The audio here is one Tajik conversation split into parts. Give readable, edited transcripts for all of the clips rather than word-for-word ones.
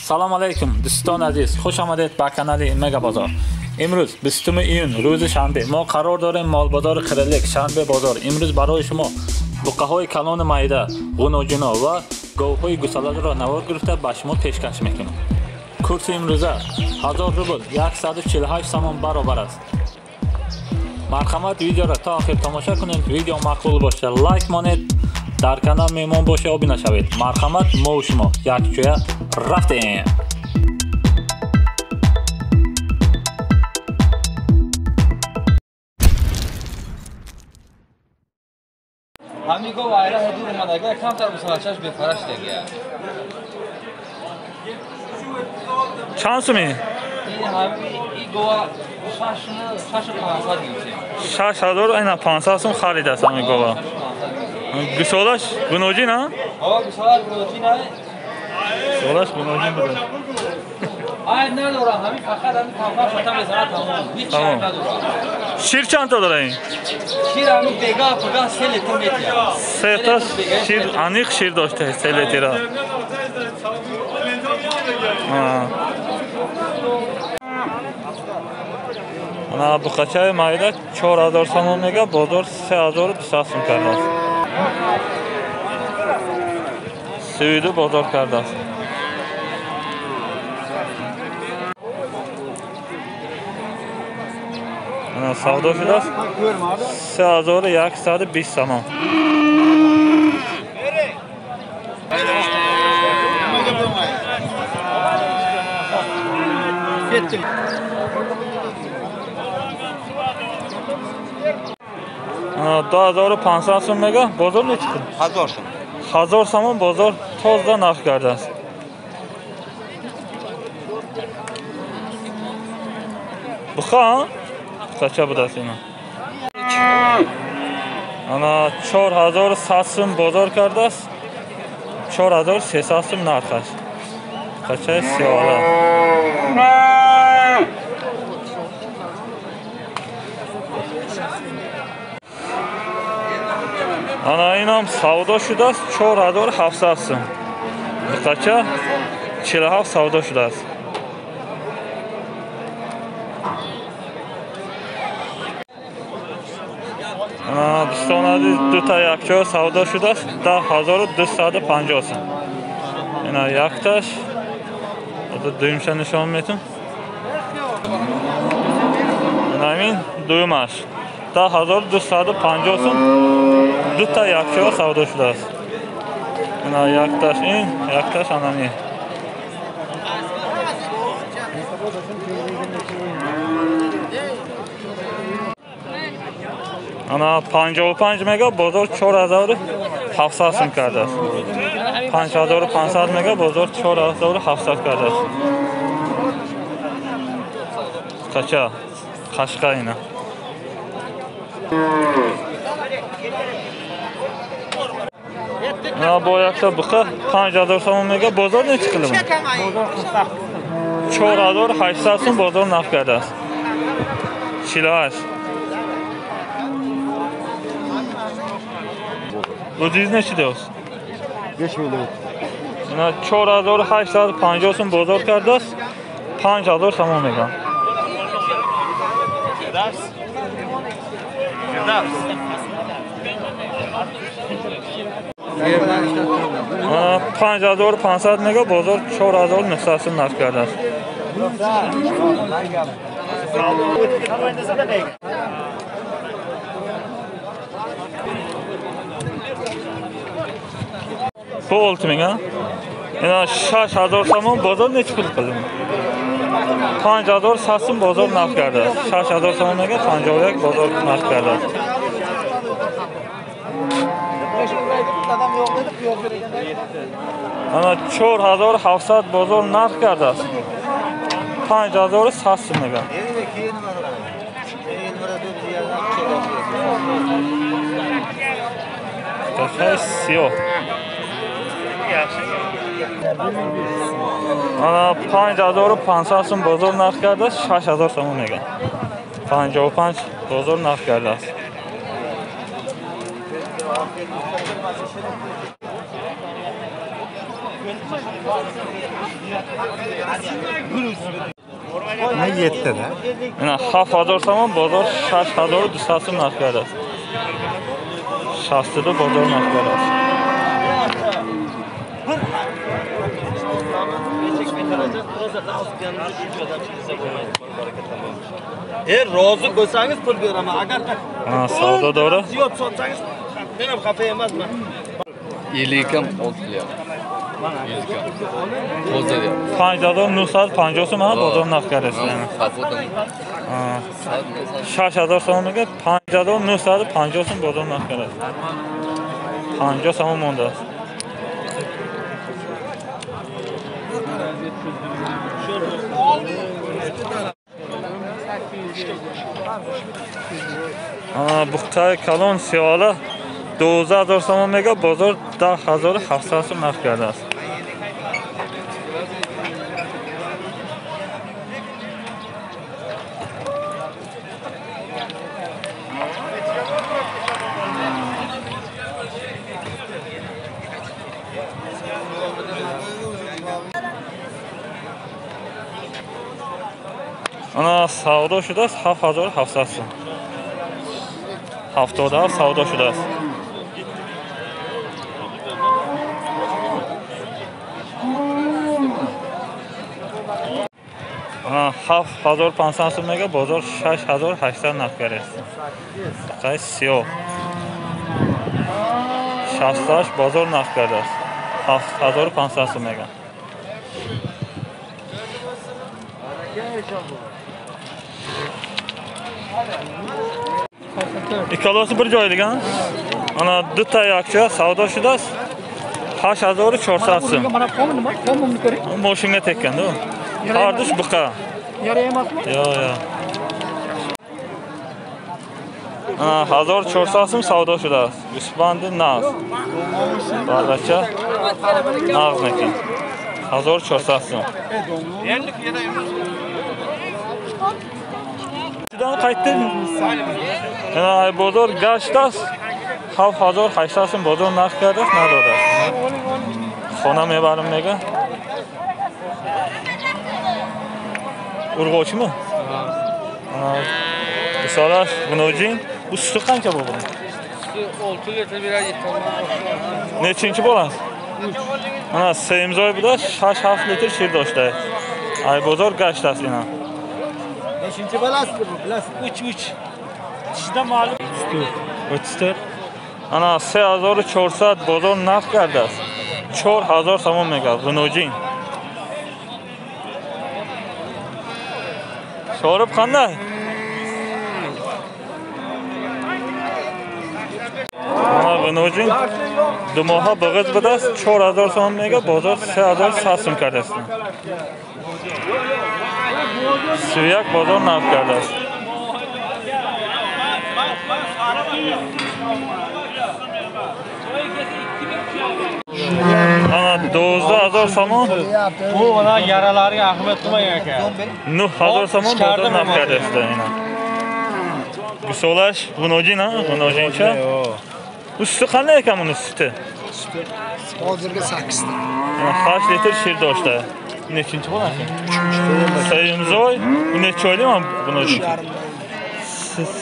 Салом алейкум дӯстони азиз, хуш омадед ба канали Мега Бозор. Имрӯз 20 июн, рӯзи шанбе, мо қарор дорем молбозори Қирилик, шанбе бозор. Имрӯз барои шумо буқаҳои калони майда, ғуноҷино ва говҳои гусаларо навор гирифта ба шумо пешкаш мекунем. Курси имрӯза 1000 рубл 148 сомон баробар аст. Марҳамат, видеоро то охир тамошо кунед. Видео маъқул боша, лайк монед, дар канал меҳмон боша, обуна шавед. Марҳамат, мо шумо якҷоя рафтем. Ҳамин гов айра ҳадур омадага, камтар мусалачаш бефараш дега. Чанд суми? И гова 6500 гирифтем. 6500 сум харидааст ҳамин гова. Гусолаш гуноҷин, а? Ҳо, гусолаш гуноҷин, а? Гусолаш гуноҷин буда. Ай надорам, ҳамин фақат ҳамин тавфар шата мезанад, тамом. Ҳеҷ шай надорам. Шир чанд та дора ин? Шир ҳамин бега пага 3 литр метиҳад. Се та шир, аниқ шир дошта 3 литра. Ана буқачаи майда 4000 сомон мега, бозор 3200 сум кардааст. 32 бозор кардааст. Ана савдо шудааст 3120 сомон. Ана 2500 сум мега, бозор нечи пул? 1000 сум. 1000 сомон бозор тоза нарх кардааст. Буха? Буқача будааст ина. Ана 4100 сум бозор кардааст. 4300 сум нархаш. Буқачаи сиёҳа. Ана инам савдо шудааст 4700 сум. Буқача 47 савдо шудааст. Ана дӯстони азиз, дута якчо савдо шудааст 10250 сум. Ина якташ, дуюмша нишон метум. Ина ин дуюмаш 10250 сум, дута якчо савдо шудааст. Ина якташ ин, якташ анами. Ана 55 мега, бозор 4700 сум кардааст. 5500 мега, бозор 4700 кардааст. Қача, қашқа ина. Ана бо якта буқа 5000 сомон мега, бозор нечи қилим? 4800 сум бозор нарх кардааст. 48. O'zingiz nechi deyapsiz? 5 million. Ina 4850 сум бозор кардааст, 5000 сомон мегӯям. Ана 5500 мега, бозор 4900 сум нарх кардааст. Bu 6000 ha? Ина 6000 сомон, бозор нечи пул қилdim? 5100 сум бозор нарх кардааст. 6000 сомон мега, 51 бозор нарх кардааст. Ана 4700 бозор нарх кардааст. 5100 сум мега. Ташай сиёҳ. Ана 5500 сум бозор нарх кардааст, 6000 сомон мега. 55 бозор нарх кардааст. На 7 да? Ина 7000 сомон, бозор 6200 сом нарх кардааст. 62 бозор нарх кардааст. Rozi bo'lsangiz pul beraman. Agar savdo dora. Ziyod sotsangiz men ham xafa emasman. 50 kam oldi qilyapti. 100 kam. Toza deyapti. 5950 сом бозор нарх кардааст. 6000 сомонга 5950 сом бозор нарх кардааст. 50 сомон мондааст. Буқтаи калон сиёла 12000 сомон мега, бозор 10700 сом нарх кардааст. Ана савдо шудааст 7700 сом. 77 савдо шудааст. Ана 7500 сом мега, бозор 6800 нарх кардааст. Қай сиёҳ. 68 бозор нарх кардааст. 7500 сом мега. Ikkalasi bir joylik ha? Ana duta yakcha savdo shudааст. 8400 сом. Moshinga tekkan-da u. Hardush buqa. Yara emasmi? Yo'q, yo'q. Ana 1400 сом savdo shudааст. Yusufbandi naz. Barracha nag'zniki. 1400 сом. Qaytdi. Ana bozor gashtast. 7800 сом бозор нарх кардааст, надодааст. Хона мебарам мега. Урғочimi? Ana Bisolash G'unojin. Bu suti qancha bu buni? Suti 6 litr beradi. Nechinchi bolasi? Ana semzoy buda 6-7 litr shir doshdi. Ay bozor gashtast ina. Nechinchi bolasi bu bilasiz? 3 3. Tishida ma'lum. 34. Ana 3400 bozor narx kardааст. 4000 сомон мега G'unojin. Shorib qanday? Ana G'unojin dumoha big'iz budааст 4000 сомон мега, бозор 3100 сом кардааст. 31 бозор нарх кардааст. Ana 12000 сомон. Bu mana yaralariga ahmiyat qilmagan ekan. 9000 сомон bozor narx kardааст ina. Gusolash G'unojin ha, G'unojincha. Bu suti qanday ekan buni suti? Suti hozirgi 8 ta. 8 litr shir doshdi. Nechinchi bolasi? 3-chi. Semzoy, necha oylik buni?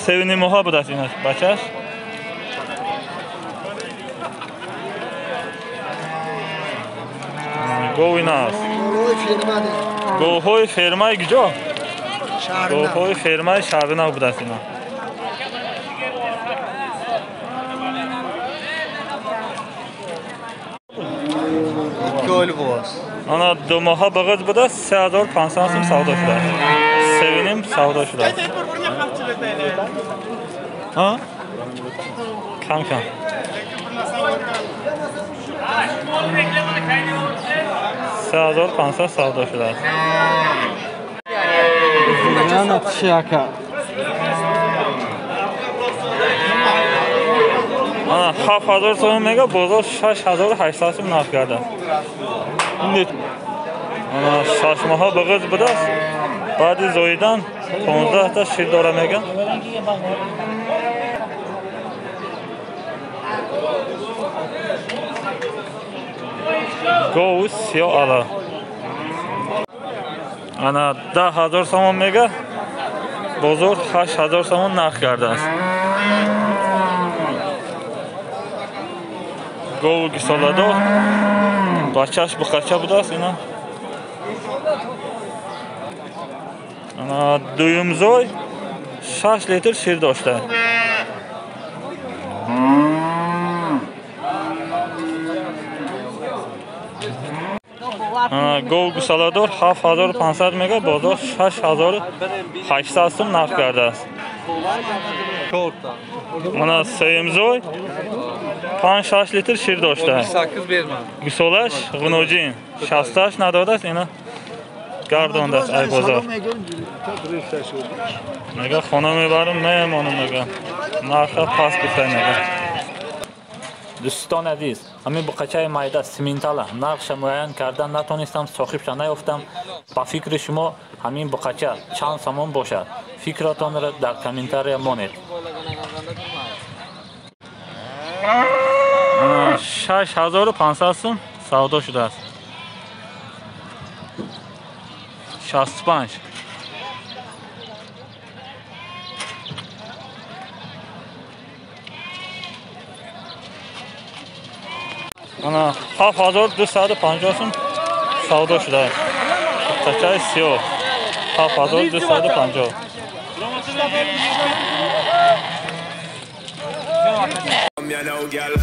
3,5 moha budааст ina bachash. Говинас. Говҳои фермаи куҷо? Говҳои фермаи Шаҳринав будааст ина. Ана ду моҳа бағиз будааст 3500 сом савдо шудааст. 3,5 савдо шудааст. Ҳа? Кам кам. 3500 савдо шудааст. Ана 7000 сом мега, бозор 6800 сом нарх кардааст. Ана 6 моҳа бағиз будааст. Баъди зоидан 15 та шир дора мега. Гову сиё ала. Ана 10 000 сомон мега, бозор 8000 сомон нарх кардааст. Гову гисоладор, бачаш буқача будааст ина. Ана дуюмзой 6 литр шир дошта. Гов гусаладор 7500 мега, бозор 6800 сум нарх кардааст. Мана сеюмзой 5-6 литр шир дошта. Гусолаш ғуноҷин 68 надодааст, ина гардондааст ай бозор. Мега хона мебарам, мемонам мега. Нарха паст гуфта мега. Дӯстони азиз, ҳамин буқачаи майда симинтала нархша муайян кардан натонистам, соҳибша наёфтам. Ба фикри шумо ҳамин буқача чанд сомон бошад? Фикратонро дар комментария монед. 6500 сум савдо шудааст. 65. Ана 7250 сум савдо шудааст. Буқачаи сиёҳ 7250. You know, girl.